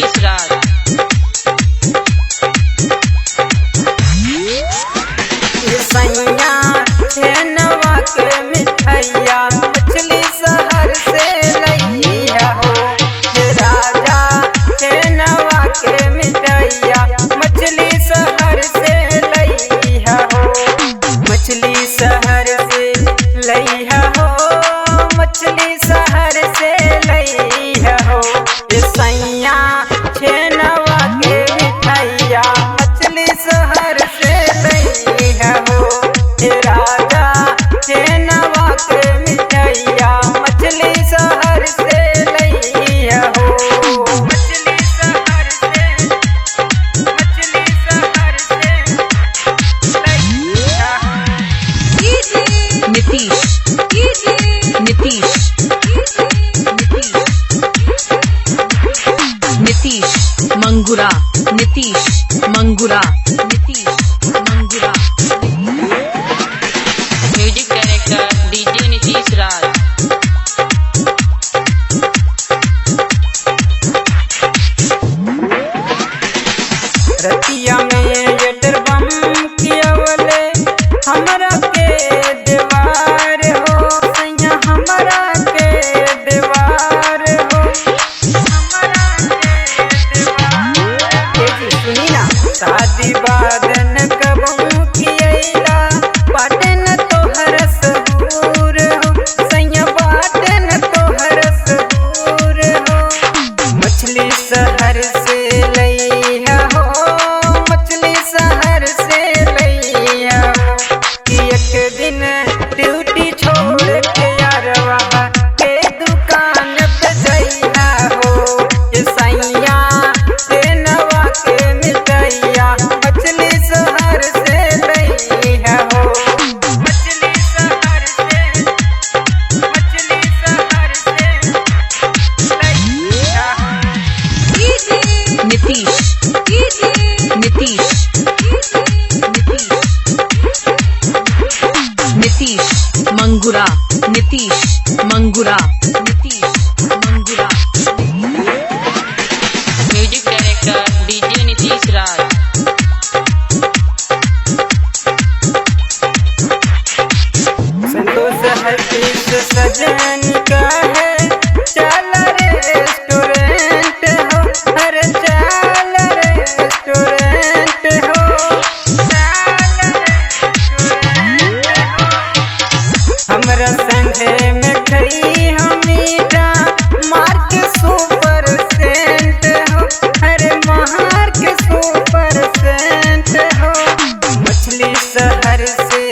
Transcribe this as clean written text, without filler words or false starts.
Nitish Raj. सैया छेनवा के मिठैया मछली शहर से लैया हो। हे राजा छेनवा के मिठैया मछली शहर से लैया हो। मछली शहर से लैया हो, मछली शहर से लैया हो। ये सैया छेनवा के मिठैया मछली शहर से लैया हो। हे राजा छेनवा के मिठैया मछली शहर से लैया हो। मछली शहर से, मछली शहर से लैया हो। Nitish Nitish Nitish Mangura Nitish Mangura Nitish Mangura. Music director DJ Nitish Raj. रतिया में येटर बम कियावले हमरा के देवार हो। सैया हमरा के देवार हो, हमरा के देवार। ए जी सुनी ना, शादी बादन कबहू कियैला बाटे न तोहर सबूर हो। सैया बाटे न तोहर सबूर हो। मछली शहर से लैया हो, मछली शहर से लैया हो। कि एक दिन ड्यूटी छोड़ के यारवा के दुकान पे जइहा हो। ये सैया छेनवा के मिठैया मछली शहर से लैया हो। मछली शहर से, मछली शहर से लैया हो। Nitish Nitish Nitish Mangura Nitish Mangura Nitish Mangura. Music director DJ Nitish Raj. Santosh Harish सजन का है चल रेस्टोरेंट हो। हर चल रेस्टोरेंट हो, चल रेस्टोरेंट हो। हमरा संगे में खई हम मीठा मार्क सुपर सेंट हो। हर मार्क सुपर सेंट हो। मछली शहर से